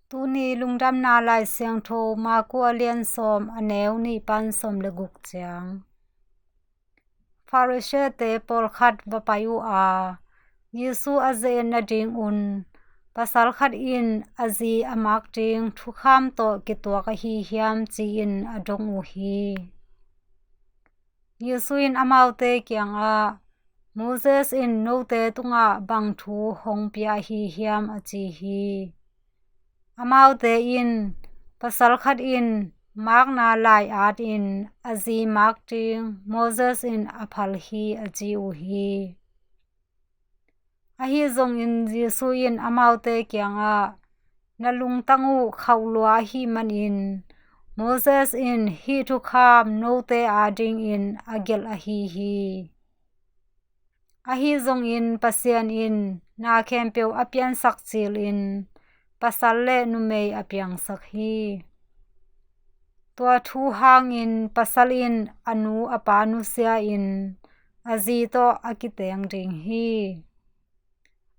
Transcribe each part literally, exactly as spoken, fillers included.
Tuni lungdamna Lai Siangtho Marku a lian sawm, a neu nih pan sawm le guk ciang. Pharisee-te pawlkhat va pai uh a, Jesu a ze-et nadingun, pasal khat in a zi a mak ding thukham tawh kituak ahi hiam, ci-in a dong uh hi. Jesu in amaute kiangah, Moses in note tungah bang thu hong pia ahi hiam, a ci hi. Amaute in, pasal khat in makna lai-atin a zi mak ding Moses in a phal hi, a ci uh hi. Ahi zongin Jesu in amaute kiangah, na lungtang uh khauh lua ahih manin Moses in hih thukham note adingin a gelh ahi hi. Ahi zongin Pasian in na khempeuh a piansak cilin pasal le numei a piangsak hi. Tua thu hangin pasal in a nu a pa nusia-in a zi tawh a kiteng ding hi.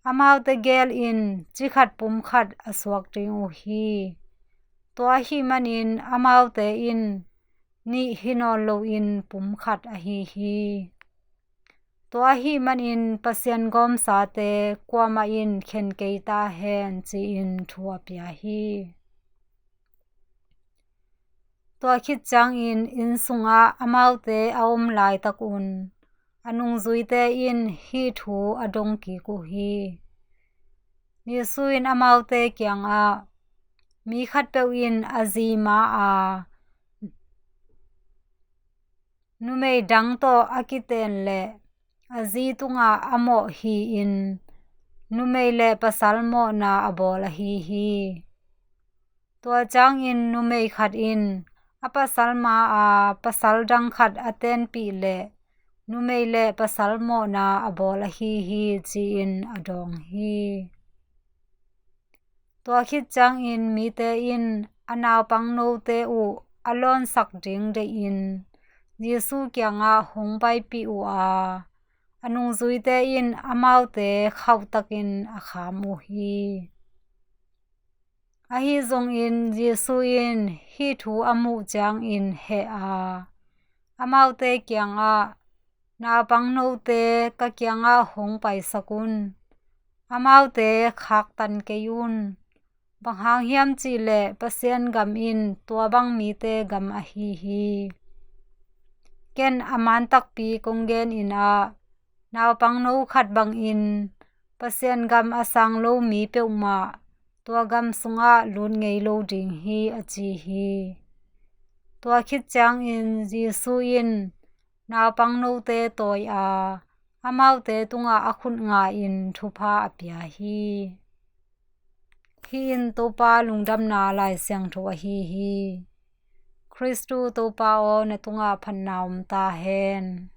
Amaute gel in cikhat pumkhat a suak ding uh hi. Tua ahih manin amaute in nih hi nawn loin pumkhat ahi hi. Tua ahih manin Pasian gawmsate kuamah in khen kei ta hen, ci-in thu a pia hi. Tua khit ciangin inn sungah amaute a om laitakun a nungzuite in hih thu a dong kik uh hi. Jesu in amaute kiangah, mi khatpeuh in a zi ma a, numei dang tawh a kiten leh a zi tungah a mawh hi-in numei le pasal mawhna a bawl ahi hi. Tua ciangin numei khat in a pasal ma a pasal dang khat a tenpih leh numei le pasal mawhna a bawl ahi hi, ci-in a dawng hi. Tua khit ciangin mite in a naupang note uh a lawnsak ding deihin Jesu kiangah hong paipih uh a, a nungzuite in amaute khauhtakin a kham uh hi. Ahi zongin Jesu in hih thu a muh ciangin heh a, amaute kiangah, naupang note ka kiangah hong paisak un. Amaute khaktan kei un. Bang hang hiam cihleh Pasian gam in tua bang mite gam ahi hi. Ken a man takpi kong genin ah, naupang no khat bangin Pasian gam a sang lo mi peuhmah tua gam sungah lut ngei lo ding hi, a ci hi. Tua khit ciangin Jesu in naupang note tawi a, amaute tungah a khut nga-in thupha a pia hi. Hih in Topa lungdamna Lai Siangtho ahi hi. Khristu Topa aw, na tungah phatna om ta hen.